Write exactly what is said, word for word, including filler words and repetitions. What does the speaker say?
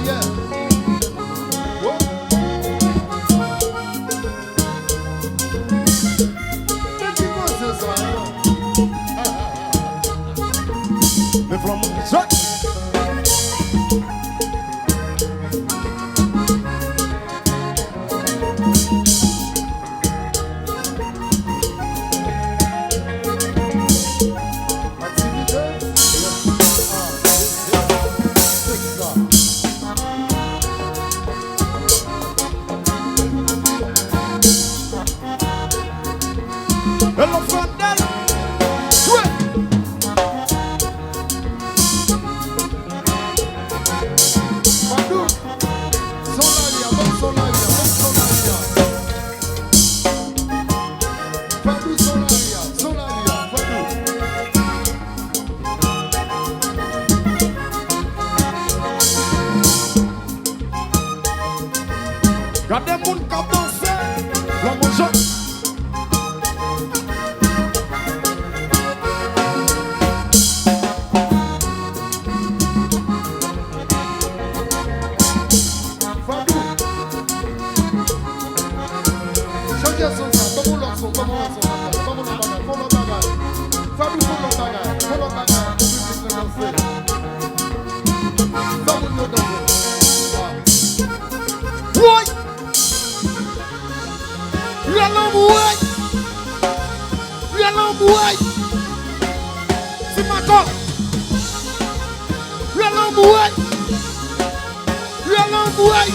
Yeah. Oh. Men ki koze sa, hein? Men flanm, sot! Aktivite. Hello, Fandel. Jwe. Fadou. Son lari a, ban son lari a, ban son lari a. Fadou, son lari a, son lari a, Fadou. Gade moun k ap danse, lanmou jòt. Fadou. Chanje son sa, ban m yon lòt son, ban m yon lòt son, ban m yon lòt bagay, ban m yon lòt bagay. Fadou, fè yon lòt bagay, fè yon lòt bagay pou piblik lan danse. Fè moun yo danse. Ah. Woy! Lè lanmou, woy! Lè lanmou, woy! Ti Maco! Lè lanmou, woy! Lè lanmou, woy!